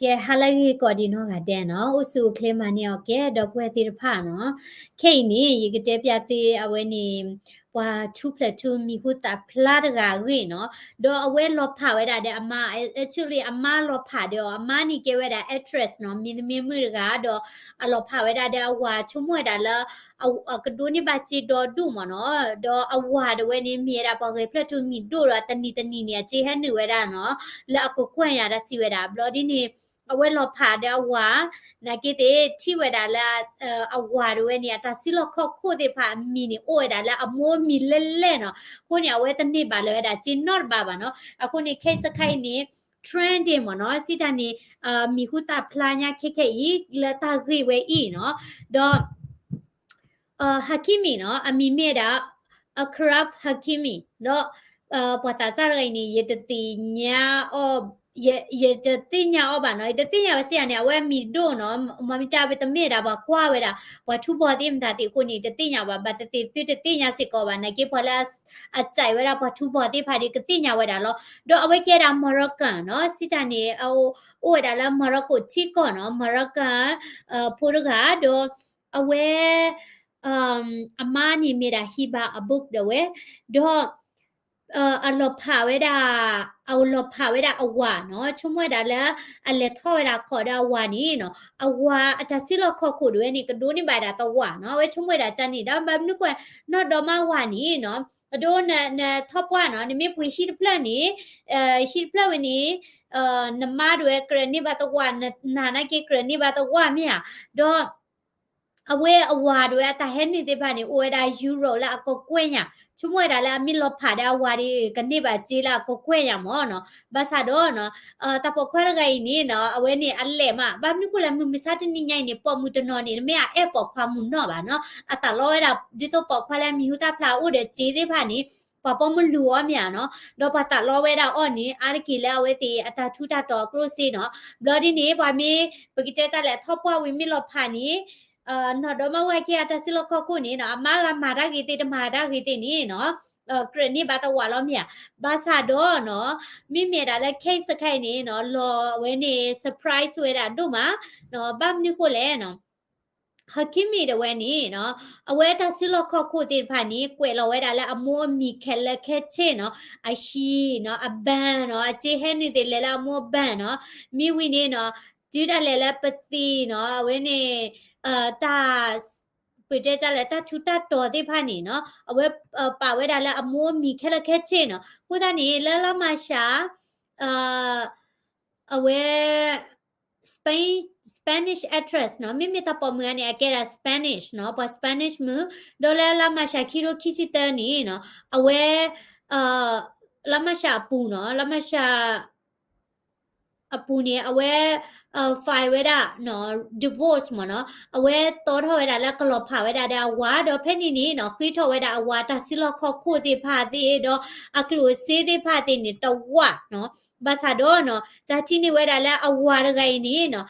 ကဲ ဟါလၢအဂ့ၤကိးဒံးနီၢ်ဂၤဒဲးနီၤ, အိၣ်ဆူၣ်အိၣ်ချ့မၤန့ၢ်အီၤကဲ ဒီပုၢ်ဝဲၢ်သ့ၣ်တဖၣ်နီၤ. ခဲအံၤန့ၣ် ယကတဲပျးသုအဝဲန့ၣ် ပှၤထူဖျဲးထူမံၤဟူသၣ်ဖျါတဂၤအဂ့ၢ်နီၤ, ဒီးအဝဲလီၤဖးဝဲဒၣ်ဒီးအမါ, actually အမါလီၤဖးဒီးအီၤ, အမါန့ၣ်ကဲဝဲဒၣ် actress နီၤ, မင်းသမီးမုၣ်တဂၤ, ဒီးအလီၤဖးဝဲဒၣ်ဒီးအဝၤ ဆိကမိၣ်ဝဲဒၣ်လၢ အကဒိးန့ၢ်ဘၣ်စ့ဒီဒိၣ်မးနီၤ, ဒီးအဝၤတဝဲန့ၣ် မ့ၢ်ဝဲဒၣ်ပှၤဂဲၤဖျၢၣ်ထူမံၤဒိၣ်ဒီး တနံၤတနံၤန့ၣ် အစ့ဟဲနုာ်ဝဲဒၣ်နီၤ, လၢအကကွဲၢ်ညါတၢ်စံးဝဲဒၣ်. ဘျီဒ်န့ၣ် အဝဲလီၤဖးဒီးအဝၤ, နာ်က့သ့ၣ်ထံၣ်ဝဲဒၣ်လၢ အဝၤတဝဲန့ၣ် အတၢ်စုလီၢ်ခီၣ်ခိၣ်သ့ၣ်တဖၣ်အမံၤန့ၣ် အိၣ်ဝဲဒၣ်လၢအမိၢ်အမံၤလဲၣ်လဲၣ်နီၤ. အဃိန့ၣ် အဝဲတန့ၢ်ဘၣ်လၢၤဝဲဒၣ်စ့နီတဘ့ၣ်ဘၣ်နီၤ. အဃိန့ၣ် case တခါအံၤန့ၣ် trending မးနီၤ, စံးတၢ်န့ၣ် မံၤဟူသၣ်ဖျါညါခဲခဲအံၤ လၢတၢ်ဂ့ၢ်ဝဲအံၤနီၤ, ဒီး Hakimi နီၤ, အမံၤမ့ၢ်ဒၣ် Achraf Hakimi ဒီး ပှၤသးစၢ်တဂၤအံၤန့ၣ် ယတသ့ၣ်ညါအီၤ, ယတသ့ၣ်ညါအီၤဘၣ်နီၤ, ယတသ့ၣ်ညါဘၣ်စ့ၢ်ဧါန့ၣ် အဝဲအမံၤဒိၣ်နီၤ, မ့မ့ၢ်ကၢ်ဝဲတမ့ၢ်ဒၣ်ပှၤကွၢ်ဝဲဒၣ် ပှၤထူဘီသ့ၣ်မတၤသ့ၣ်အဃိန့ၣ် တသ့ၣ်ညါဘၣ်, ဘၣ်သ့ၣ်သ့ၣ်သုတသ့ၣ်ညါစ့ၢ်ကီးဘၣ်, နာ်က့ပှၤလၢ အစဲးဝဲဒၣ်ပှၤထူဘီသ့ၣ်တဖၣ်ဒီး ကသ့ၣ်ညါဝဲဒၣ်လီၤ. ဒီးအဝဲကဲဒၣ် Moroccan နီၤ, စံးတၢ်န့ၣ် အိၣ်ဝဲဒၣ်လၢ Morocco ထံကီၢ်နီၤ, Moroccan ဖိတဂၤ, ဒီးအဝဲ အမါန့ၣ်မ့ၢ်ဒၣ် Hiba Abouk ဒၣ်ဝဲ, ဒီး အလီၤဖးဝဲဒၣ်, အလီၤဖးဝဲဒၣ်အဝၤနီၤ, ဆိကမိၣ်ဝဲဒၣ်လၢ အလဲၤထီၣ်ဝဲဒၣ်ခီၣ်ဒီးအဝၤန့ၣ်နီၤ, အဝၤအတၢ်စုလီၢ်ခီၣ်ခိၣ်ဒၣ်ဝဲန့ၣ် ကဒိးန့ၢ်ဘၣ်ဒၣ်သဝးနီၤ, အဝဲဆိကမိၣ်ဝဲဒၣ်ကန့ၣ် ဒီးဘၣ်မနုၤဃိ နီၢ်ဒီမါဝၤန့ၣ်နီၤ, အဒိနထီၣ်ပှၢ်နီၤ, နမ့ၢ်ပှ့ၤဟံၣ်တဖျၢၣ်န့ၣ်, ဟံၣ်တဖျၢၣ်ဝဲန့ၣ် နမါဒၣ်ဝဲကြၢးန့ၢ်ဘၣ်သဝး, နနာ်က့ကြၢးန့ၢ်ဘၣ်သဝးမ့ၢ်ဧါ, ဒီး အဝဲအဝၤဒၣ်ဝဲအတၢ်ဟဲနုာ်သ့ၣ်တဖၣ်န့ၣ် အိၣ်ဝဲဒၣ် Europe လၢအကကွဲၢ်ညါ, ဆိကမိၣ်ဝဲဒၣ်လၢအမ့ၢ်လီၤဖးဒီးအဝၤဒီး ကန့ၢ်ဘၣ်စ့လၢအကကွဲၢ်ညါမးနီၤ, ဘၣ်ဆၣ်ဒီးနီၤ, တၢ်ပိာ်ခွါတဂၤအံၤန့ၣ်နီၤ, အဝဲန့ၣ်အလဲၣ်မး, ဘၣ်မနုၤဃိလဲၣ် မုၢ်မဆါတနံၤညါအံၤန့ၣ် ပိာ်မုၣ်တနီၤန့ၣ် တမ့ၢ်အအဲၣ်ပိာ်ခွါမုၣ်နီၢ်ဘၣ်နီၤ, အသးလီဝဲဒၣ် ဒ်သိးပိာ်ခွါလၢမံၤဟူသၣ်ဖျါအိၣ်ဒီးစ့သ့ၣ်တဖၣ်န့ၣ် ပှၤပိာ်မုၣ်လူၤအီၤမ့ၢ်ဧါနီၤ, ဒီးပှၤသးလီဝဲဒၣ်အီၤန့ၣ် အါတက့ၢ်လၢအဝဲသ့ၣ်အတၢ်ထူးတၢ်တီၤအကျိၣ်စ့နီၤ, ဘျီဒ်န့ၣ် ပှၤမ့ၢ် ပကတဲတၢ်လဲၣ် ထီၣ်ပှၢ်ဝံၤမ့ၢ်လီၤဖးန့ၣ် နီၢ်ဒီမါဝၤခံဂၤအတၢ်စုလီၢ်ခီၣ်ခိၣ်န့ၣ်နီၤ, အမါဂၤမၤတၢ်ဂ့ၤသ့ၣ် တမၤတၢ်ဂ့ၤသ့ၣ်န့ၣ်နီၤ, ကြၢးန့ၢ်ဘၣ်သဝးလီၤမ့ၢ်ဧါ, ဘၣ်ဆၣ်ဒီးနီၤ, မ့မ့ၢ်ဒၣ်လၢ case တခါအံၤန့ၣ်နီၤ, လီၤဝဲန့ၣ် surprise ဝဲဒၣ်ဒိၣ်မး, ဘၣ်မနုၤဃိလဲၣ်နီၤ Hakimi တဝဲန့ၣ်နီၤ, အဝဲအတၢ်စုလီၢ်ခီၣ်ခိၣ်သ့ၣ်တဖၣ်န့ၣ် ကွဲးလီၤဝဲဒၣ်လၢအမိၢ်အမံၤခဲလၢာ်ခဲဆ့နီၤ, အဟံၣ်နီၤ, အ bank နီၤ, အစ့ဟဲနုာ်သ့ၣ်လဲၤလၢအမိၢ် bank နီၤ, မ့ၢ်ဝံၤန့ၣ်နီၤ, တုၤဒၣ်လဲာ်လၢပသံၣ်နီၤ, အဝဲန့ၣ် တၢ် ပတဲတၢ်လဲၣ် တၢ်ထူးတၢ်တီၤသ့ၣ်တဖၣ်န့ၣ်နီၤ, အဝဲ ပာ်ဝဲဒၣ်လၢအမိၢ်အမံၤခဲလၢာ်ခဲဆ့နီၤ, အဃိသတးန့ၣ် လၢလါမၤရှး အဝဲ Spain, Spanish actress နီၤ, မ့မ့ၢ်တၢ်ပိာ်မုၣ်အံၤန့ၣ် အကဲဒၣ် Spanish နီၤ, ပှၤ Spanish မုၣ်, ဒီးလၢလါမၤရှးခံကထိခံဆံတၢန့ၣ်နီၤ, အဝဲ လါမၤရှးအပူၤနီၤ, လါမၤရှး အပူၤန့ၣ် အဝဲ file ဝဲဒၣ် divorce မ့ၢ်နီၤ, အဝဲတီထီၣ်ဝဲဒၣ်လၢကလီၤဖးဝဲဒၣ်ဒီးအဝၤ, ဒီးဖဲန့ၣ်န့ၣ်နီၤ, ဃ့ထီၣ်ဝဲဒၣ်အဝၤတၢ်စုလီၢ်ခီၣ်ခိၣ်သ့ၣ်တဖၣ်သ့ၣ် ဒီးအကျိၣ်စ့သ့ၣ်တဖၣ်သ့ၣ်န့ၣ် တဝးနီၤ, ဘၣ်ဆၣ်ဒီးနီၤ, တၢ်ထံၣ်န့ၢ်ဝဲဒၣ်လၢအဝၤတဂၤအံၤန့ၣ်နီၤ,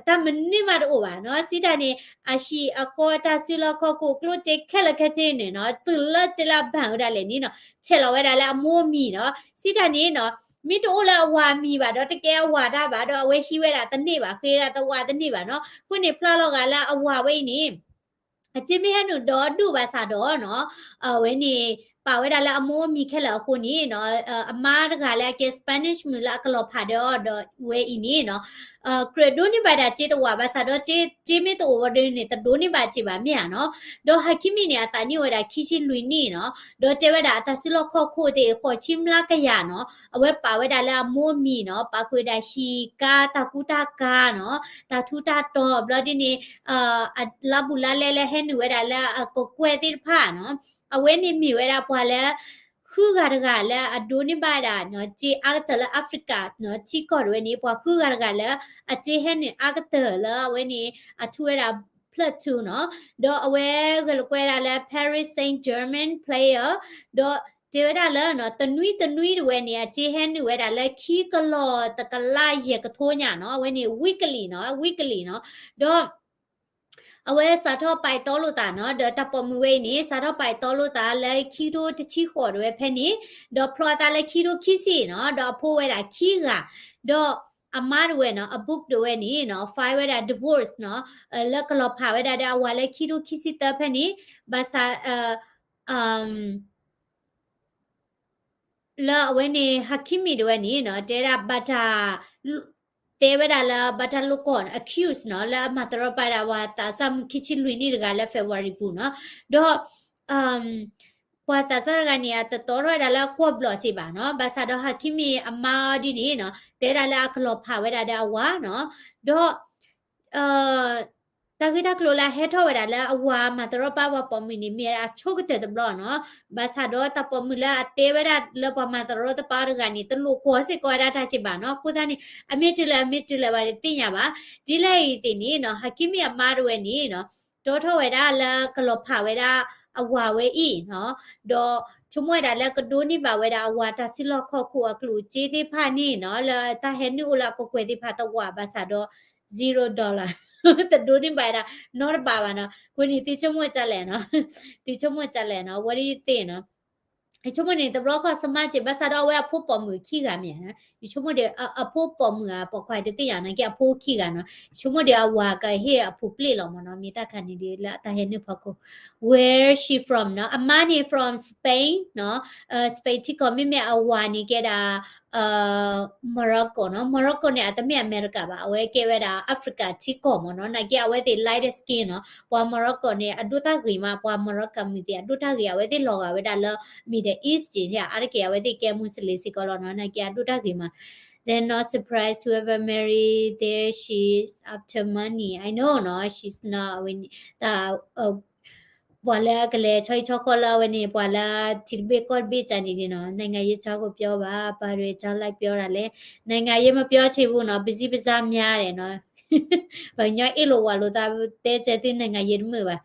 တၢ်မနုၤမးတအိၣ်ဘၣ်နီၤ, စံးတၢ်န့ၣ် အဟံၣ်အဃီတၢ်စုလီၢ်ခီၣ်ခိၣ်ကျိၣ်စ့ခဲလၢာ်ခဲဆ့န့ၣ်နီၤ, တုၤလၢစ့လၢအ bank ဝဲဒၣ်လဲာ်န့ၣ်နီၤ, ဆဲးလီၤဝဲဒၣ်လၢအမိၢ်အမံၤနီၤ, စံးတၢ်န့ၣ်နီၤ, မ့ၢ်တအိၣ်လၢအဝၤအမံၤဘၣ်ဒီး တကဲအဝၤတၢ်ဘၣ်ဒီး အဝဲဟံးဝဲဒၣ်တန့ၢ်ဘၣ်, ဃ့ဒၣ်သဝးတန့ၢ်ဘၣ်နီၤ, အဃိန့ၣ် ဖျါလီၤဂာ်လၢအဝၤဝဲအံၤန့ၣ် အစ့မ့ၢ်ဟဲနုာ်ဒီဒူၣ်ဘၣ်ဆၣ်ဒီးနီၤ, အဝဲန့ၣ် ပာ်ဝဲဒၣ်လၢအမိၢ်အမံၤခဲလၢာ်အဃိန့ၣ်နီၤ, အမါတဂၤလၢအကဲ Spanish မုၣ်လၢအကလီၤဖးဒီးအီၤဒီးဝဲအံၤန့ၣ်နီၤ, ကြၢးဒိးန့ၢ်ဘၣ်ဒၣ်စ့တဝးဘၣ်ဆၣ်ဒီး စ့မ့ၢ်တအိၣ်ဝဲဒၣ်န့ၣ် တဒိးန့ၢ်ဘၣ်စ့ဘၣ်မ့ၢ်ဧါနီၤ, ဒီး Hakimi န့ၣ် အသးနံၣ်အိၣ်ဝဲဒၣ်ခံဆံလွံၢ်နံၣ်နီၤ, ဒီးတဲဝဲဒၣ်အတၢ်စုလီၢ်ခီၣ်ခိၣ်သ့ၣ် ဃိးဆံမျးကယၤနီၤ, အဝဲပာ်ဝဲဒၣ်လၢအမိၢ်အမံၤနီၤ, ပာ်ဃုာ်ဝဲဒၣ်ဟံၣ်ကါ တၢ်ကူတၢ်ကၤနီၤ, တၢ်ထူးတၢ်တီၤ ဘျီဒ်န့ၣ် အလါဘူးလါလဲလၢဟဲနုာ်ဝဲဒၣ်လၢအကကွဲၢ်သ့ၣ်တဖၣ်နီၤ, အဝဲန့ၣ်မ့ၢ်ဝဲဒၣ်ပှၤလၢ ဃုဂၤတဂၤလၢအဒိးန့ၢ်ဘၣ်ဒၣ်နီၤ, စ့အါကတၢၢ်လၢ Africa နီၤ, ထံကီၢ်တဝဲန့ၣ် ပှၤဃုဂၤတဂၤလၢ အစ့ဟဲနုာ်အါကတၢၢ်လၢအဝဲန့ၣ် အထူးဝဲဒၣ်ဖျၢၣ်ထူနီၤ, ဒီးအဝဲဂဲၤလိာ်ကွဲဒၣ်လၢ Paris Saint-Germain player, ဒီးတဲဝဲဒၣ်လၢနီၤ, တနွံတနွံတဝဲန့ၣ် အစ့ဟဲနုာ်ဝဲဒၣ်လၢခံကလီၢ်တကလးယဲၢ်ကထိညါနီၤ, အဝဲန့ၣ် weekly နီၤ, weekly နီၤ, ဒီး အဝဲစးထီၣ်ပာ်တီလိာ်သးနီၤ, ဒီးတၢ်ပိာ်မုၣ်ဝဲအံၤန့ၣ် စးထီၣ်ပာ်တီလိာ်သးလၢခံကထိတဆံဃိးတဝဲဖဲန့ၣ်, ဒီးဖျီအသးလၢခံကထိခံဆံနီၤ, ဒီးအဖိဝဲဒၣ်ခံဂၤ, ဒီး အမါတဝဲနီၤ အ book တဝဲန့ၣ်နီၤ file ဝဲဒၣ် divorce နီၤ လၢကလီၤဖးဝဲဒၣ်ဒီးအဝၤလၢခံထိခံဆံသၢဖဲန့ၣ် ဘၣ်ဆၣ် လၢအဝဲန့ၣ် Hakimi တဝဲန့ၣ်နီၤ တဲဒၣ်ဘၣ်တၢ် တဲဝဲဒၣ်လၢဘၣ်တၢ်လိာ်ကွီၢ် accuse နီၤ လၢအမၤသရီပာ်ဒၣ်ပှၤသးစၢ်မုၣ်ခံဆံလွံၢ်နံၣ်တဂၤလၢ February ပူၤနီၤ ဒီး ပှၤသးစၢ်တဂၤန့ၣ် အတတီထီၣ်ဝဲဒၣ်လၢအကွီၢ်ဘျီၣ်စ့ၢ်ဘၣ်နီၤ ဘၣ်ဆၣ်ဒီး Hakimi အမါအီၤဒ်န့ၣ်နီၤ တဲဒၣ်လၢအကလီၤဖးဝဲဒၣ်ဒီးအဝၤနီၤ ဒီး တၢ်ဂ့ၢ်တၢ်ကျိၤလၢအဟဲထီၣ်ဝဲဒၣ်လၢအဝၤမၤသရီပာ်ပှၤပိာ်မုၣ်န့ၣ် မ့ၢ်ဝဲဒၣ်အဆိကတၢၢ်တဘျီနီၤ ဘၣ်ဆၣ်ဒီးတၢ်ပိာ်မုၣ်လၢအတဲဝဲဒၣ်လၢပှၤမၤသရီတပာ်တဂၤန့ၣ် တလိာ်ကွီၢ်စ့ၢ်ကီးဝဲဒၣ်တၢ်စ့ၢ်ဘၣ်နီၤ အဃိသတးန့ၣ် အမ့ၢ်တုၤလၢအမ့ၢ်တုၤလၢဘၣ်တသ့ၣ်ညါဘၣ် ဒ်လဲၣ်အံၤသ့ၣ်န့ၣ်နီၤ Hakimi အမါတဝဲန့ၣ်နီၤ တီထီၣ်ဝဲဒၣ်လၢကလီၤဖးဝဲဒၣ်အဝၤဝဲအံၤနီၤ ဒီးဆိကမိၣ်ဝဲဒၣ်လၢကဒိးန့ၢ်ဘၣ်ဝဲဒၣ်အဝၤတၢ်စုလီၢ်ခီၣ်ခိၣ်အကျိၣ်အစ့သ့ၣ်တဖၣ်န့ၣ်နီၤ လၢတၢ်ဟဲနုာ်အိၣ်လၢအကကွဲၢ်သ့ၣ်တဖၣ်တဝးဘၣ်ဆၣ်ဒီး zero dollar တဒိးန့ၢ်ဘၣ်ဝဲဒၣ်နီတဘးဘၣ်နီၤ အဃိန့ၣ်သုဆိကမိၣ်ဒ်လဲၣ်နီၤ သုဆိကမိၣ်ဒ်လဲၣ်နီၤ what do you think နီၤ ယဆိကမိၣ်န့ၣ် တဘျီခီၣ်စမါက့ၤ ဘၣ်ဆၣ်ဒီးအဝဲအဖိပိာ်မုၣ်ခံဂၤမ့ၢ်ဧါ, ယဆိကမိၣ်ဒီး အဖိပိာ်မုၣ်ဧါ ပိာ်ခွါတသ့ၣ်ညါနီၤ ကဲအဖိခံဂၤနီၤ, ယဆိကမိၣ်ဒီးအဝၤကဟ့ၣ်အဖိပျဲၢ်လီၤမ့ၢ်နီၤ, မ့ၢ်တၢ်ခါန့ၣ်ဒီး လၢအတၢ်ဟဲနုာ်ဖီခိၣ် Where she from နီၤ, အမါန့ၣ် from Spain နီၤ, Spain ထံကီၢ် မ့မ့ၢ်အဝၤန့ၣ်ကဲဒၣ် Morocco နီၤ, Morocco န့ၣ် အတမ့ၢ်အမဲရကၤဘၣ်, အဝဲကဲဝဲဒၣ် Africa ထံကီၢ်မ့ၢ်နီၤ, နာ်က့အဝဲသ့ၣ် light skin နီၤ, ပှၤ Morocco န့ၣ် အဒိၣ်တၢ်ဂ့ၤမး, ပှၤ Morocco မုၣ်သ့ၣ် အဒိၣ်တၢ်ဂ့ၤ, အဝဲသ့ၣ်လီၤဂာ်ဝဲဒၣ်လၢ Middle East က့ၤ အါတက့ၢ် အဝဲသ့ၣ်ကဲ Muslim စ့ၢ်ကီးလီၤနီၤ, နာ်က့အဒိၣ်တၢ်ဂ့ၤမး, They're not surprised whoever marry there she's after money, I know နီၤ, she's not အဝဲန့ၣ် တၢ် ပှၤလၢအကလဲၤဆီဟံၣ်ဆီဃီလၢအဝဲန့ၣ် ပှၤလၢထံတဘ့ၣ်ကီၢ်တဘ့ၣ်ကန့ၣ်နီၤ, နိုင်ငံရေးအကြောင်းကိုပြောပါ, ဘာတွေအကြောင်းလိုက်ပြောတာလဲ, နိုင်ငံရေးမပြောချင်ဘူးနီၤ, ပစံးပစါများတယ်နီၤ, ပှၤကညီအ့ၣ်လိာ်ဝးလိာ်သး တဲကဲသု နိုင်ငံရေးတမုာ်ဘၣ်,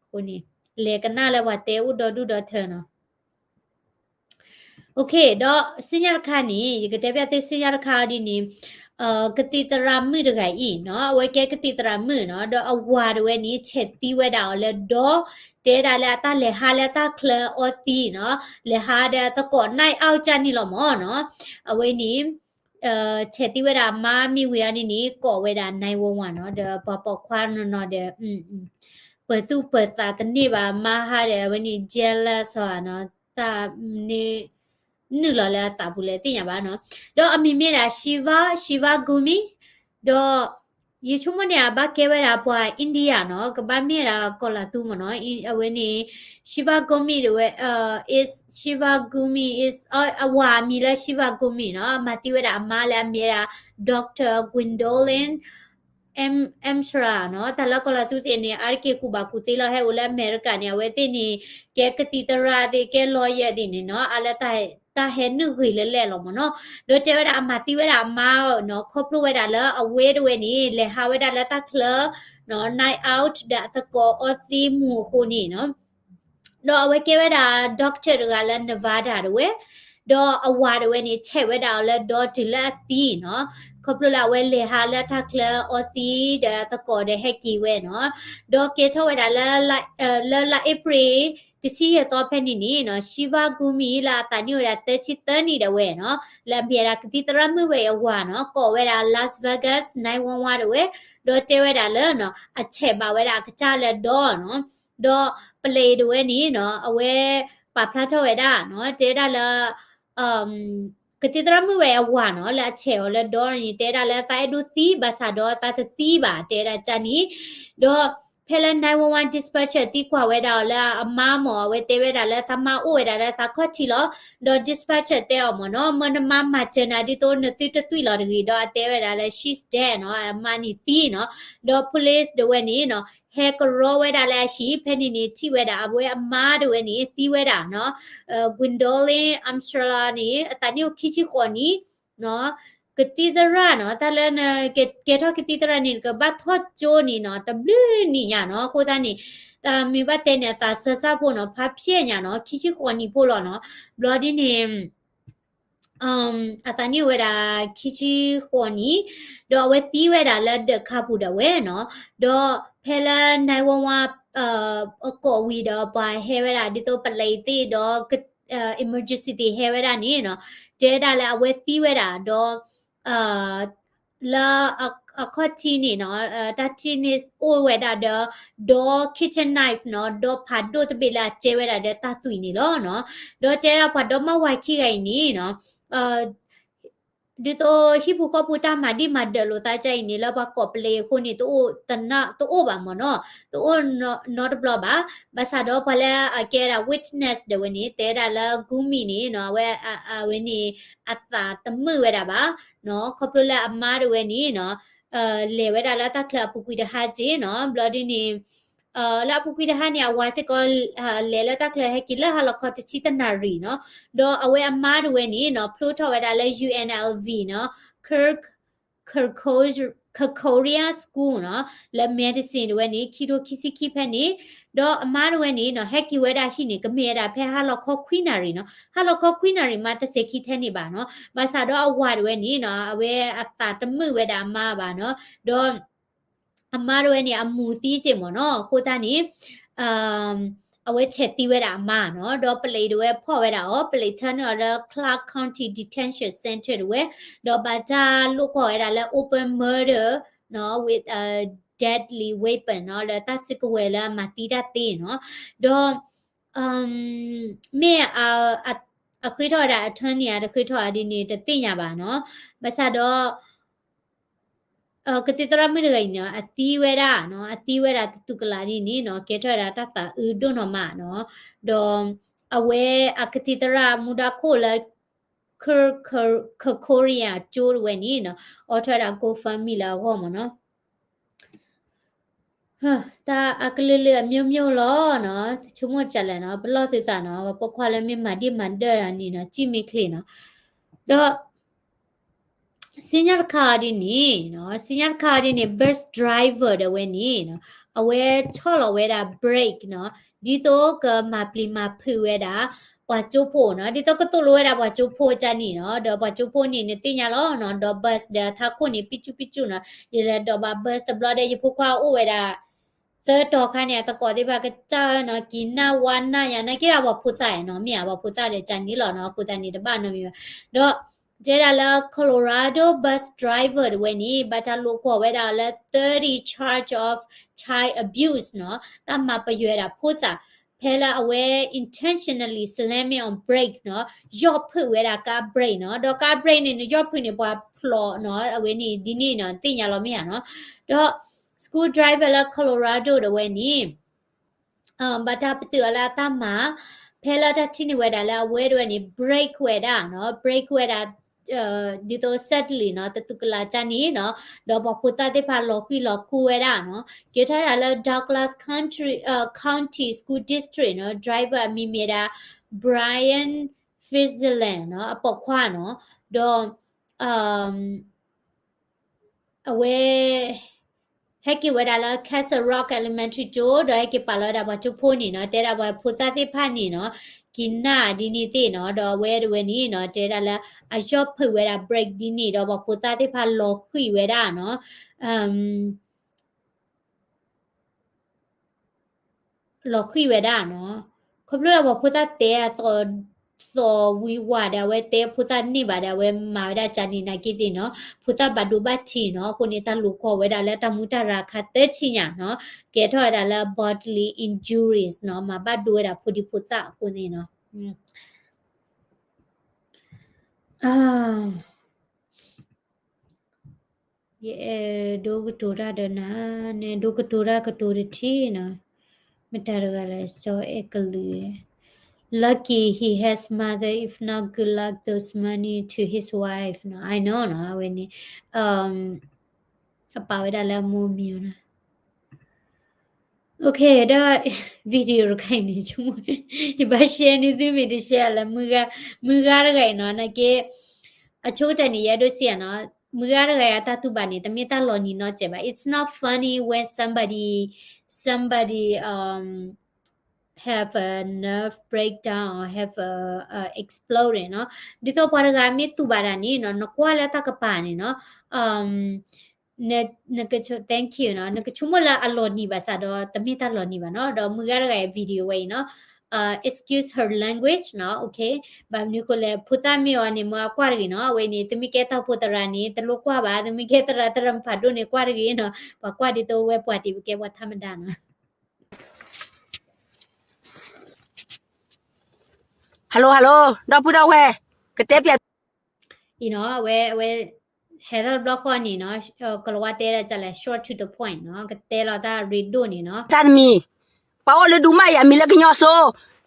အဃိန့ၣ် လဲၤကနၣ်လၢပှၤတဲအိၣ်ဒီဒူၣ်ဒီထၢနီၤ. Okay, ဒီးဆူညါတခါန့ၣ် ယကတဲဘၣ်သုဆူညါတခါအီၤဒ်န့ၣ်, ကသံၣ်သရၣ်မုၣ်တဂၤအံၤနီၤ, အဝဲကဲကသံၣ်သရၣ်မုၣ်နီၤ, ဒီးအဝၤတဝဲန့ၣ် ဆဲးသံဝဲဒၣ်အီၤလၢဒီ, တဲဒၣ်လၢအတၢ်လဲၤဟးလၢတၢ်ချၢအီသံးနီၤ, လဲၤဟးဒီးသကိး night out ကန့ၣ်လီၤမ့ၢ်နီၤ, အဝဲန့ၣ် ဆဲးသံဝဲဒၣ်အမါမ့ၢ်ဝံၤအီၤဒ်န့ၣ် ကိးဝဲဒၣ် nine one one နီၤ, ဒီးပှၤပိာ်ခွါနီၤနီၤဒီး ပၢၤသူၣ်ပၢၤသးတန့ၢ်ဘၣ်, မါဟးဒီးအဝဲန့ၣ် jealous အီၤနီၤ, တၢ်မနုၤ နုာ်လီၤလၢအသးပူၤလဲၣ်သ့ၣ်ညါဘၣ်နီၤ, ဒီးအမံၤမ့ၢ်ဒၣ် Shiva, Shiva Gumi, ဒီး ယဆိကမိၣ်န့ၣ် အဘၣ်ကဲဝဲဒၣ်ပှၤ India နီၤ, ကဘၣ်မ့ၢ်ဒၣ်ကီၢ်လၤသူမ့ၢ်နီၤ, အဝဲန့ၣ် Shiva Gumi တဝဲ is Shiva Gumi is အဝၤအမံၤလၢ Shiva Gumi နီၤ, မၤသံဝဲဒၣ်အမါလၢအမ့ၢ်ဒၣ် Doctor Gwendolyn Amsra နီၤ, တၢ်လၢကီၢ်လၤသူသ့ၣ်န့ၣ် အါတက့ၢ်ကူၣ်ဘၣ်ကူၣ်သ့လီၤ, ဟဲအိၣ်လၢအမဲရကၤန့ၣ် အဝဲသ့ၣ်န့ၣ် ကဲကသံၣ်သရၣ်သ့ၣ် ကဲ lawyer သ့ၣ်န့ၣ်နီၤ, အါလၢ တၢ်ဟဲနုာ်ဂ့ၤလၢလဲၣ်လီၤမ့ၢ်နီၤ, ဒီးတဲဝဲဒၣ်အမၤသံဝဲဒၣ်အမါနီၤ, ခီဖျိဝဲဒၣ်လၢအဝဲတဝဲန့ၣ် လဲၤဟးဝဲဒၣ်လၢတၢ်ချၢ night out ဒီးအသကိးအီသံးမူၤအဃိန့ၣ်နီၤ, ဒီးအဝဲကဲဝဲဒၣ် doctor တဂၤလၢ Nevada တဝဲ, ဒီးအဝၤတဝဲန့ၣ် ဆဲးဝဲဒၣ်အီၤလၢဒီတုၤလၢအသံနီၤ, ခီဖျိလၢအဝဲလဲၤဟးလၢတၢ်ချၢအီသံးဒီးအသကိးဒီးဟဲက့ၤဝဲနီၤ, ဒီးကဲထီၣ်ဝဲဒၣ်လၢ လၢလါအ့ဖြ့ၣ် တဆံယဲၢ်သီဖဲန့ၣ်န့ၣ်နီၤ, Shiva Gumi လၢအသးနံၣ်အိၣ်ဝဲဒၣ်သၢဆံသၢနံၣ်ဒၣ်ဝဲနီၤ, လၢအမ့ၢ်ဝဲဒၣ်ကသံၣ်သရၣ်မုၣ်ဝဲအံၤအဝၤနီၤ, ကိးဝဲဒၣ် Las Vegas nine one one ဒၣ်ဝဲ, ဒီးတဲဝဲဒၣ်လၢ အဆဲးဘၣ်ဝဲဒၣ်အကစၢ်လၢဒီနီၤ, ဒီးပလဲၤအံၤတဝဲန့ၣ်နီၤ, အဝဲပာ်ဖျါထီၣ်ဝဲဒၣ်နီၤ, တဲဒၣ်လၢ ကသံၣ်သရၣ်မုၣ်ဝဲအဝၤနီၤ, လၢအဆဲးအီၤလၢဒီန့ၣ် တဲဒၣ်လၢသးအဲၣ်ဒိးသံ ဘၣ်ဆၣ်ဒီးသးတသံဘၣ် တဲဒၣ်ကန့ၣ်, ဒီးဖဲလၢ nine one one dispatcher သံကွၢ်ဝဲဒၣ်အီၤလၢအမါမ့ၢ် အဝဲတဲဝဲဒၣ်လၢသးမါအိၣ်ဝဲဒၣ်လၢသးခီၣ်ထံးလီၤ, ဒီး dispatcher တဲအီၤမ့ၢ်နီၤ, မၢနမါမၤစၢၤနၤဒ်သိးနသုတသွံၣ်လီၤတဂ့ၤ, ဒီးအတဲဝဲဒၣ်လၢ she's dead နီၤ, အမါန့ၣ်သံနီၤ, ဒီး police တဝဲန့ၣ်နီၤ ဟဲကရီဝဲဒၣ်လၢအဟံၣ်, ဖဲန့ၣ်န့ၣ် ထံၣ်ဝဲဒၣ်အဝဲအမါတဝဲန့ၣ် သံဝဲဒၣ်နီၤ, Gwendolyn Amsra န့ၣ် အသးနံၣ်အိၣ်ခံဆံဃိးနံၣ်, ကသံၣ်သရၣ်နီၤ, တၢ်လၢနကဲထီၣ်ကသံၣ်သရၣ်န့ၣ် ကဘၣ်ထီၣ်ကၠိန့ၣ်နီၤ, တဘျုးနံၣ်ညါနီၤ, အဃိသတးန့ၣ် တၢ်မ့ၢ်ဘၣ်တဲန့ၣ် အသးစၢ်စၢ်ဖိနီၤ, ဖးဖျဲၣ်ညါနီၤ, ခံဆံဃိးနံၣ်ဖိလီၤနီၤ, ဘျီဒ်န့ၣ် အသးနံၣ်အိၣ်ဝဲဒၣ်ခံဆံဃိးနံၣ်, ဒီးအဝဲသံဝဲဒၣ်လၢဒၢးခါပူၤဒၣ်ဝဲနီၤ, ဒီးဖဲလၢ nine one one အကိးဝံၤဒီး ပှၤဟဲဝဲဒၣ်ဒ်သိးပလဲၤသ့ၣ်ဒီး emergency သ့ၣ်ဟဲဝဲဒၣ်န့ၣ်နီၤ, တဲဒၣ်လၢအဝဲသံဝဲဒၣ်ဒီး အ လၢအခီၣ်ထံးန့ၣ်နီၤ တၢ်ထံၣ်န့ၣ်အိၣ်ဝဲဒၣ်ဒီး ဒီး kitchen knife နီၤ ဒီးဖးဒိၣ်တဘ့ၣ်လၢအကဲဝဲဒၣ်ဒီးတၢ်သွံၣ်န့ၣ်လီၤနီၤ. ဒီးတဲဒၣ်ပှၤဒီမါဝၤခံဂၤအံၤန့ၣ်နီၤ ဒ်သိးဟံၣ်ပူၤဃီပူၤတၢ်မၤဒံၣ်မၤဒၢးလိာ်သးကအံၤန့ၣ် လၢပှၤကိးပလ့ၤအဃိန့ၣ် တအိၣ်တအိၣ်ဘၣ်မ့ၢ်နီၤ, တအိၣ်နီတဘျီဘၣ်. ဘၣ်ဆၣ်ဒီးပှၤလၢအကဲဒၣ် witness ဒၣ်ဝဲန့ၣ် တဲဒၣ်လၢ Gumi န့ၣ်နီၤ အဝဲ အဝဲန့ၣ် အသးတမုာ်ဝဲဒၣ်ဘၣ်နီၤ, ခီဖျိလၢအမါဒၣ်ဝဲန့ၣ်နီၤ လဲၤဝဲဒၣ်လၢတၢ်ချၢအပူၤကွံာ်တဟါက့နီၤ, ဘျီဒ်န့ၣ် လၢအပူၤကွံာ်တဟါန့ၣ် အဝၤစ့ၢ်ကီး လဲၤလၢတၢ်ချၢ ဟဲက့ၤလၢဟါလီၤခီတဆံတနၣ်ရံၣ်နီၤ, ဒီးအဝဲအမါဒၣ်ဝဲန့ၣ်နီၤ ဖျိထီၣ်ဝဲဒၣ်လၢ ယူၣ်အဲၣ်အဲလ်ဝံၣ် နီၤ Kor-, Kor-, Korea School နီၤ လၢ medicine ဒၣ်ဝဲန့ၣ် ခံထိခံဆံခံဖဲန့ၣ်, ဒီးအမါဒၣ်ဝဲန့ၣ်နီၤ ဟဲက့ၤဝဲဒၣ်ဟံၣ်န့ၣ် ကမ့ၢ်ဝဲဒၣ်ဖဲဟါလီၤခီခွံနၣ်ရံၣ်နီၤ, ဟါလီၤခီခွံနၣ်ရံၣ်မးတစဲးခံထဲန့ၣ်ဘၣ်နီၤ, ဘၣ်ဆၣ်ဒီးအဝၤဒၣ်ဝဲန့ၣ်နီၤ အဝဲအသးတမုာ်ဝဲဒၣ်အမါဘၣ်နီၤ, ဒီး အမါဒၣ်ဝဲန့ၣ် အမူၤသံက့မ့ၢ်နီၤ, အဃိသတးန့ၣ် အဝဲဆဲးသံဝဲဒၣ်အမါနီၤ, ဒီးပလံးဒၣ်ဝဲဖီၣ်ဝဲဒၣ်အီၤ, ပလံးထၢနုာ်အီၤလၢ Clark County Detention Center ဒၣ်ဝဲ, ဒီးဘၣ်တၢ်လိာ်ကွီၢ်ဝဲဒၣ်လၢ open murder နီၤ with a deadly weapon နီၤ, လၢတၢ်စုကဝဲၤလၢအမၤသံတၢ်သ့နီၤ, ဒီး မ့ၢ်အ အဃ့ထီၣ်ဝဲဒၣ် attorney ဧါ တဃ့ထီၣ်ဧါဒ်န့ၣ် တသ့ၣ်ညါဘၣ်နီၤ, ဘၣ်ဆၣ်ဒီး ကသံၣ်သရၣ်မုၣ်တဂၤအံၤန့ၣ် အသံဝဲဒၣ်နီၤ, အသံဝဲဒၣ်တတူၢ်ကလာ်ဒ်န့ၣ်နီၤ, ကဲထီၣ်ဝဲဒၣ်တၢ်သးအုးဒိၣ်နီၢ်မးနီၤ, ဒီးအဝဲအကသံၣ်သရၣ်မူဒါခိၣ်လၢ Kor-, Kor-, Korea ကၠိဒၣ်ဝဲန့ၣ်နီၤ, အိးထီၣ်ဝဲဒၣ် GoFundMe လၢအဂီၢ်မ့ၢ်နီၤ. တၢ်အကလုာ်လုာ်အမျိုးမျိုးလီၤနီၤ, ဆိကမိၣ်တၢ်လဲၣ်နီၤ, ပလီၢ်သုသးနီၤ, ပှၤပိာ်ခွါလၢမ့ၢ်မၤဒံၣ်မၤဒၢၣ်တၢ်န့ၣ်နီၤ, စံၣ်မ့ၢ်ချ့နီၤ, ဒီး စံညါတခါအီၤဒ်န့ၣ်နီၤ, စံညါတခါအီၤဒ်န့ၣ် bus driver ဒၣ်ဝဲန့ၣ်နီၤ, အဝဲဆီၣ်လီၤဝဲဒၣ် brake နီၤ, ဒ်သိးကမၤပျံၤမၤဖုးဝဲဒၣ် ပှၤကၠိဖိနီၤ, ဒ်သိးကသိၣ်လိဝဲဒၣ်ပှၤကၠိဖိတၢ်န့ၣ်နီၤ, ဒီးပှၤကၠိဖိန့ၣ် နသ့ၣ်ညါလီၤနီၤ, ဒီး bus ဒီးထးခိၣ်န့ၣ် ပံကၠူပံကၠူနီၤ, ယလဲၤဒိးဘၣ် bus တဘျီဒီး ယဖိခွါအိၣ်ဝဲဒၣ် သၢတီၤခါန့ၣ် အသကိးသ့ၣ်တဖၣ်ကစၢ်အၢနီၤ, က့ၤနၢ်ဝါနၢ်ယၤ နာ်က့ဒီးပှၤဖိသၣ်နီၤ, မ့ၢ်ဧါ ပှၤဖိသၣ်ဒီးကန့ၣ်လီၤနီၤ, အဃိသတးန့ၣ် တဘၣ်နီတမံၤဘၣ်, ဒီး တဲဒၣ်လၢ Colorado bus driver ဒၣ်ဝဲန့ၣ် ဘၣ်တၢ်လိာ်ကွီၢ်ဝဲဒၣ်လၢ thirty charge of child abuse နီၤ, တၢ်မၤပယွဲဒၣ်ဖိသၣ်, ဖဲလၢအဝဲ intentionally slamming on brake နီၤ, ယီၢ်ဖုးဝဲဒၣ်ကါ brake နီၤ, ဒီးကါ brake န့ၣ် နယီၢ်ဖုးန့ၣ် ပှၤဖျိးနီၤ, အဝဲန့ၣ် ဒ်န့ၣ်နီၤ သ့ၣ်ညါလီၤမ့ၢ်ဧါနီၤ, ဒီး school driver လၢ Colorado ဒၣ်ဝဲန့ၣ် ဘၣ်တၢ်ပတုာ်အီၤလၢအတၢ်မၤ, ဖဲလၢတၢ်ထံၣ်န့ၢ်ဝဲဒၣ်လၢအဝဲဒၣ်ဝဲန့ၣ် brake ဝဲဒၣ်နီၤ, brake ဝဲဒၣ် ဒ်သိး suddenly နီၤ, တတူၢ်ကလာ်တၢ်န့ၣ်နီၤ, ဒီးပှၤဖိသၣ်သ့ၣ်တဖၣ်လီၤဃံၤလီၤခူဝဲဒၣ်နီၤ, ကဲထီၣ်ဝဲဒၣ်လၢ Douglas County, County School District နီၤ, driver အမံၤမ့ၢ်ဒၣ် Brian Frisland နီၤ, အပိာ်ခွါနီၤ, ဒီး အဝဲ ဟဲက့ၤဝဲဒၣ်လၢ Castle Rock Elementary ကၠိ ဒီးဟဲက့ၤပာ်လီၤဝဲဒၣ်ပှၤကၠိဖိန့ၣ်နီၤ, တဲဒၣ်ပှၤဖိသၣ်သ့ၣ်တဖၣ်န့ၣ်နီၤ, က့ၤနၢ်ဒ်န့ၣ်သ့ၣ်နီၤ, ဒီးအဝဲဒၣ်ဝဲန့ၣ်နီၤ, တဲဒၣ်လၢအယီၢ်ဖုးဝဲဒၣ် brake ဒ်န့ၣ် ဒီးပှၤဖိသၣ်သ့ၣ်တဖၣ်လီၤဃံၤဝဲဒၣ်နီၤ. လီၤဃံၤဝဲဒၣ်နီၤ. ခီဖျိလၢပှၤဖိသၣ်တဲအသီ, သီဝံၤဝါဒီး အဝဲတဲဖိသၣ်န့ၢ်ဘၣ်ဒီး အဝဲမၤဝဲဒၣ်ကန့ၣ်နာ်က့သ့ၣ်နီၤ, ဖိသၣ်ဘၣ်ဒိဘၣ်ထံးနီၤ, အဃိန့ၣ် တၢ်လိာ်ကွီၢ်ဝဲဒၣ်လၢတၢ်မူတၢ်ရၤခါသၢဆံညါနီၤ, ကဲထီၣ်ဝဲဒၣ်လၢ bodily injuries နီၤ, မၤဘၣ်ဒိဝဲဒၣ်ဖိဒံဖိသၣ်အဃိန့ၣ်နီၤ. ယအဲၣ်ဒိးကတိၤတၢ်ဒီးနၤ, နအဲၣ်ဒိးကတိၤတၢ်ကတိၤတထံၣ်နီၤ, မတၤတဂၤလဲၣ် စီၤအဲၣ်ကလုာ်, Lucky he has mother, if not good luck those money to his wife နီၤ, I know နီၤ, အဝဲန့ၣ် အပာ်ဝဲဒၣ်လၢအမိၢ်မံၤနီၤ. Okay, ဒီး video တခါအံၤန့ၣ် ယဘၣ် share န့ၢ်သုမ့ၢ်တ share လၢ မုၢ်ဂၤတဂၤအံၤနီၤ, နာ်က့ အဆိကတၢၢ်န့ၣ် ယအဲၣ်ဒိးစံးနီၤ, မုၢ်ဂၤတဂၤအတၢ်တူၢ်ဘၣ်န့ၣ် တမ့ၢ်တၢ်လီၤနံၤနီတစဲးဘၣ်. It's not funny when somebody, somebody, um, have a nerve breakdown or have a, a exploding နီၤ. ဒ်သိးပှၤတဂၤမ့ၢ်တူၢ်ဘၣ်တၢ်န့ၣ်နီၤ, နကွၢ်လၢတၢ်ကပၤန့ၣ်နီၤ, um, န, နကဆိ, thank you နီၤ, နကဆိကမိၣ်လၢအလီၤနံၤဘၣ်ဆၣ်ဒီး တမ့ၢ်တၢ်လီၤနံၤဘၣ်နီၤ. ဒီးမုၢ်ဂၤတဂၤအံၤ video ဝဲအံၤနီၤ, excuse her language နီၤ, okay, ဘၣ်မနုၤဃိလဲၣ် ဖိသၣ်မ့ၢ်အီၤန့ၣ် မ့ၢ်အကွၢ်တဂ့ၤနီၤ, အဝဲန့ၣ် သုမ့ၢ်ကဲတၢ်အိၣ်ဖှိၣ်သရၣ်န့ၣ် တလိၣ်ကွၢ်ဘၣ်, သုမ့ၢ်ကဲသရၣ်သရၣ်မုၣ်ဖးဒိၣ်န့ၣ် ကွၢ်တဂ့ၤနီၤ, ပှၤကွၢ်ဒ်သိးဝဲပှၤတံၤ ပကဲပှၤထါမတၤနီၤ. Hello hello, ဒီပုၢ်ဒီဝဲၢ်, ကတဲပျး အံၤနီၤ, အဝဲ အဝဲ ဟဲထီၣ်တဘျီဃီန့ၣ်နီၤ, ကလၤဝါတဲဒ်လဲၣ် short to the point နီၤ, ကတဲလီၤတၢ်ရ့ဒိၣ်န့ၣ်နီၤ. တၢ်တမံၤ, ပှၤအိၣ်လၢဒူမၢ်အံၤ အမံၤလၢကညီစိ,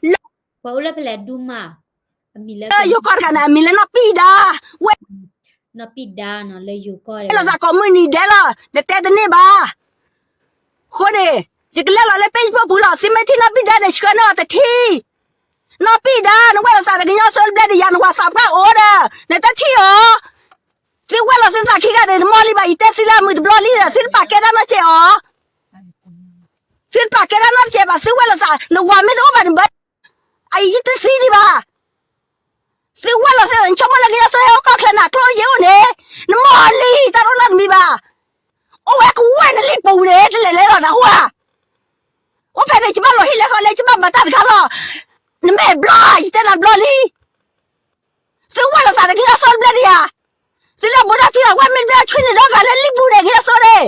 လၢ ပှၤအိၣ်လၢဖဲလဲၣ် ဒူမၢ်, အမံၤလၢ ယိၤကီၢ်တဂၤန့ၣ် အမံၤလၢနီၢ်ပံၣ်ဒါ, ဝဲ နီၢ်ပံၣ်ဒါနီၤ, လၢယိၤကီၢ် လီၤသးကိးမုၢ်နံၤဒဲးလီၤ, နတဲတန့ၢ်ဘၣ်. အဃိန့ၣ် ယကလဲၤလီၤလၢ Facebook ပူၤလီၤ, သုမ့ၢ်ထံၣ်နီၢ်ပံၣ်ဒါဒီး ဆှၢန့ၢ်အီၤတထံၣ်. နီၢ်ပံၣ်ဒါ နဝဲလိာ်သးတကညီစိတဘျဲၣ်ဒီးယၤ နဝၤသးပှၢ်အိၣ်ဒီး နတထံၣ်အီၤ. သုဝဲလိာ်သုသးခံဂၤဒီး နမီၢ်လံဘၣ်, ယတဲသုလၢအမုာ်တဘျီလံဒီး သုတပာ်ကဲတၢ်နီတစဲးအီၤ. သုတပာ်ကဲတၢ်နီတစဲးဘၣ်, သုဝဲလိာ်သး, နဝၤမ့ၢ်တအိၣ်ဘၣ်န့ၣ်ဘၣ်, အအံၤယတသံဒံးဘၣ်. သုဝဲလိာ်သး နဆိကမိၣ်လၢကညီစိဟဲအိၣ်ကီၢ်ချၢန့ၣ် ကျိၣ်ယဲၢ်အိၣ်န့ၣ်, နမီၢ်လံ တၢ်တအိၣ်နီတမံၤဘၣ်. အိၣ်ဝဲကဝဲၢ်နလံာ်ပူၤန့ၣ် တလဲၤလဲၤလီၤနဟူဧါ. အိၣ်ဖဲန့ၣ် ယဘၣ်လီၤဟံၣ်လဲၤဃီလဲၤ ယဘၣ်မၤတၢ်တခါလီၤ. နမ့ၢ်ဘျီ ယတဲနၤဘျီလံ. သုဝဲလိာ်သးတကညီစိတဘျဲၣ်ဒံးဧါ. သုလၢဘူးဒီးထံလီၤ ဝဲမ့ၢ်တဘျဲၣ်ဆွံန့ၣ်ဒီဂၤလၢလံာ်ပူၤန့ၣ် ကညီစိန့ၣ်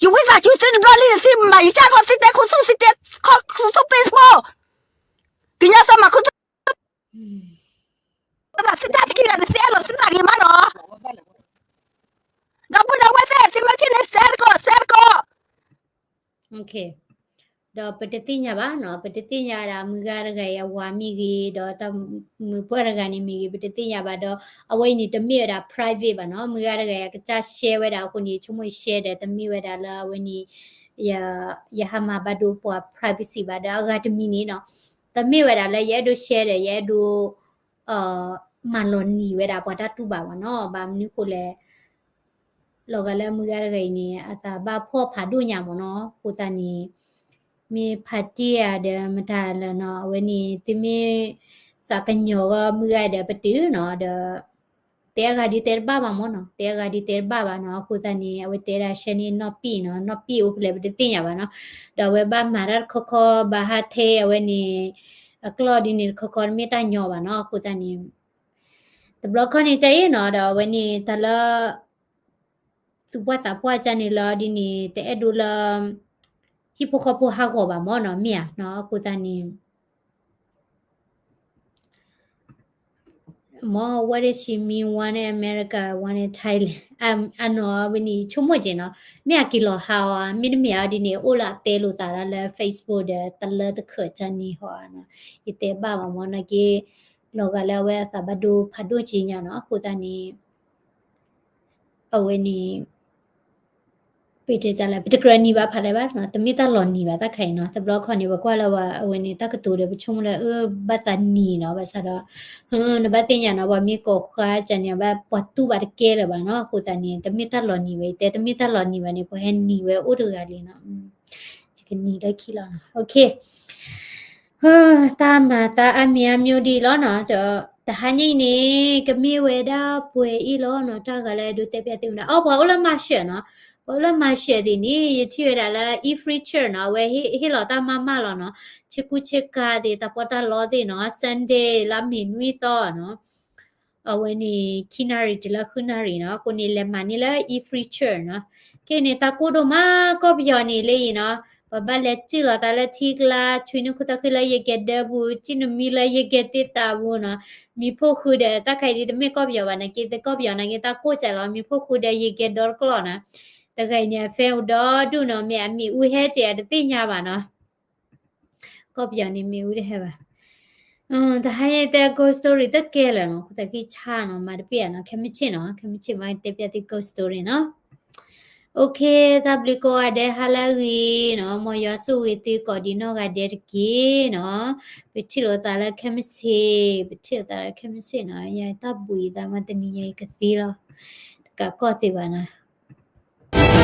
ယဝံသးစူၤသုတဘျီလံန့ၣ် သုမၤယကၢ်ခီ သုတဲခူသူၣ် သုတဲခူသူၣ် Facebook, ကညီစိမၤခူသူၣ်, သုတၢ်တကံၢ်ဂၤန့ၣ် သုအဲၣ်လီၤသုသးဂ့ၤမးနီၤ, ဒီပုၢ်ဒီဝဲၢ်သ့ၣ် သုမ့ၢ်ထံၣ်န့ၣ် share တကီၢ် share တကီၢ်. ဒီးပတသ့ၣ်ညါဘၣ်နီၤ, ပတသ့ၣ်ညါဒၣ် မုၢ်ဂၤတဂၤအံၤအဝၤမ့ၢ်ဂ့ၤ, ဒီးတၢ်မုာ်ပှၢ်တဂၤန့ၣ်မ့ၢ်ဂ့ၤ ပတသ့ၣ်ညါဘၣ်ဒီး အဝဲအံၤန့ၣ် တမ့ၢ်ဝဲဒၣ် private ဘၣ်နီၤ, မုၢ်ဂၤတဂၤအံၤအကစၢ် share ဝဲဒၣ်အဃိန့ၣ် ဆိကမိၣ် share ဒီး တမ့ၢ်ဝဲဒၣ်လၢအဝဲန့ၣ် ယ ယဟးမၤဘၣ်ဒိပှၤ privacy ဘၣ်ဒီး အဂၤတမံၤန့ၣ်နီၤ, တမ့ၢ်ဝဲဒၣ်လၢယအဲၣ်ဒိး share ဒီး ယအဲၣ်ဒိး မၤလီၤနံၤဝဲဒၣ်ပှၤတၢ်တူၢ်ဘၣ်ဘၣ်နီၤ, ဘၣ်မနုၤဃိလဲၣ် လီၤဂာ်လၢမုၢ်ဂၤတဂၤအံၤန့ၣ် အသးဘၣ်ဖှီၣ်ဖးဒိၣ်ညါမ့ၢ်နီၤ, အဃိသတးန့ၣ် မ့ၢ်ဖးတံၢ်ဧါဒီးမတၤလၢၤနီၤ, အဝဲန့ၣ် သုမ့ၢ် သးကညီၤဂီၢ်မုၢ်ဂၤဒီးပတုာ်နီၤ, ဒီး တဲအဂၤဒ်တဲတဘၣ်ဘၣ်မ့ၢ်နီၤ, တဲအဂၤဒ်တဲတဘၣ်ဘၣ်နီၤ, အဃိသတးန့ၣ် အဝဲတဲဒၣ် share န့ၣ် နီၢ်ပံၣ်နီၤ, နီၢ်ပံၣ်အိၣ်ဖဲလဲၣ် ပတသ့ၣ်ညါဘၣ်နီၤ, ဒီးအဝဲဘၣ်မၤတၢ်တခီခီ ဘၣ်ဟးထဲအဝဲန့ၣ် အကျီၢ်ဒ်န့ၣ်တခီခီ တမ့ၢ်တၢ်ညီဘၣ်နီၤ, အဃိသတးန့ၣ် တဘျီခီန့ၣ် ကၢ်အံၤနီၤ, ဒီးအဝဲန့ၣ် တၢ်လၢ သူၣ်ပှၢ်သးပှၢ်ကၢ်န့ၣ်လီၤဒ်န့ၣ် တအဲၣ်ဒိးလၢ ဟံၣ်ဖိဃီဖိဟးဂီၤဘၣ်မ့ၢ်နီၤ, မ့ၢ်ဧါနီၤ, အဃိသတးန့ၣ် မ့ၢ် what does she mean, one in America, one in Thailand? အနီၤဝဲန့ၣ် ဆိကမိၣ်က့ၤနီၤ, မ့ၢ်အက့ၤလီၤဟးအီၤ မ့တမ့ၢ်အီၤဒ်န့ၣ် အိၣ်လၢအတဲလိာ်သးဒၣ်လၢ Facebook ဒီး တလၢတခၢးကၢ်န့ၣ်ဟီနီၤ, ယတဲဘၣ်ဘၣ်မ့ၢ်နီၤက့ၤ လီၤဂာ်လၢအဝဲအသးဘၣ်ဒိဖးဒိၣ်က့ၤညါနီၤ, အဃိသတးန့ၣ် အဝဲန့ၣ် ပတဲတၢ်လၢ ပတကြၢးနံၤဘၣ်ဖးလဲၣ်ဘၣ်နီၤ, တမ့ၢ်တၢ်လီၤနံၤဘၣ်တၢ်ခါအံၤနီၤ, တဘျီခီန့ၣ် ပကွၢ်လၢဝဲအဝဲန့ၣ် တၢ်ကတိၤဒီး ပဆိကမိၣ်လၢ အၢ ဘၣ်သးနံၤနီၤ, ဘၣ်ဆၣ်ဒီး နဘၣ်သ့ၣ်ညါနီၤ, ပှၤမ့ၢ်ကိးဃါကၢ်န့ၣ် ဘၣ်ပှၤတူၢ်ဘၣ်တကဲလၢၤဘၣ်နီၤ, အဃိသတးန့ၣ် တမ့ၢ်တၢ်လီၤနံၤဘၣ်, ယတဲတမ့ၢ်တၢ်လီၤနံၤဘၣ်န့ၣ် ပှၤဟဲနံၤဝဲအိၣ်တဂၤလံနီၤ, ယကနံၤလၢခံလီၤနီၤ, okay. တၢ်မၤသးအါမံၤအါမံၤဒ်အံၤလီၤနီၤ, ဒီးတဟါညါအံၤန့ၣ် ကမ့ၢ်ဝဲဒၣ်ပှဲၤအံၤလီၤနီၤ, တၢ်ဂၤလၢအဒိးတဲပျးသုမတၤ, အိ ပှၤအိၣ်လၢမၤရှၢၣ်နီၤ, ပှၤအိၣ်လၢမၤရှၢၣ်သ့ၣ်န့ၣ် ယထံၣ်ဝဲဒၣ်လၢ E Free Church နီၤ, အဝဲဟ့ၣ်လီၤတၢ်မၤမၢ်လီၤနီၤ, ဆ့ကူဆ့ကၤသ့ၣ် တၢ်ပီးတၢ်လီသ့ၣ်နီၤ, Sunday လၢမ့ၢ်နွံသီနီၤ အဝဲန့ၣ် ခံနၣ်ရံၣ်တုၤလၢဃုနၣ်ရံၣ်နီၤ, အဃိန့ၣ် လဲၤမၤန့ၢ်လၢ E Free Church နီၤ, ကဲန့ၣ် တၢ်ကိၢ်ဒိၣ်မး ကီၢ်ပယီၤန့ၣ်လၢအံၤနီၤ, ပဘၣ်လဲၤစုၣ်လီၤသးလၢထံကျါ ဆွံနုာ်ခိၣ်သၣ်ဃံလၢယကဲဒၢပူၤ, စံၣ်နမံလၢယကဲသ့ၣ်တၢ်ပူၤနီၤ, မံၤဖိဃုာ်ဒီး တၢ်ခါအံၤဒ်တမ့ၢ်ကီၢ်ပယီၤဘၣ်န့ၣ်က့ သ့ၣ်ကီၢ်ပယီၤန့ၣ်က့ တၢ်ကိၢ်ကၢ်လီၤမံၤဖိဃုာ်ဒီးယကဲဒီတကျီၢ်နီၤ, တဂၤအံၤန့ၣ် အ fan အိၣ်ဒီဒူၣ်နီၤ, မ့ၢ်အမ့ၣ်အူဟဲကဲးအတသ့ၣ်ညါဘၣ်နီၤ ကီၢ်ပယီၤန့ၣ်မ့ၣ်အူတဟဲဘၣ်. တဟါအံၤတဲ ghost story တကဲလၢာ်နီၤ, ခိၣ်သးဃံဆါနီၤ, မၤတပ့ၢ်ဧါနီၤ, ခဲမုၢ်ဆ့ၣ်နီၤ, ခဲမုၢ်ဆ့ၣ်မ့ၢ်တဲပျးသု ghost story နီၤ. Okay, တၢ်ဘျုးကိးဂၤဒဲး ဟါလၢအဂ့ၤနီၤ, မ်ယွၤဆိၣ်ဂ့ၤသုကိးဒံးနီၢ်ဂၤဒဲးတက့ၢ်နီၤ. ပထံၣ်လိာ်သးလၢခဲမုၢ်ဆ့ၣ်, ပထံၣ်လိာ်သးလၢခဲမုၢ်ဆ့ၣ်နီၤ, ယတၢ်ဘှံးသးမ့ၢ်တနံၤညါအံၤကသ့လီၤ, တကးကီၢ်သ့ဘၣ်နီၤ.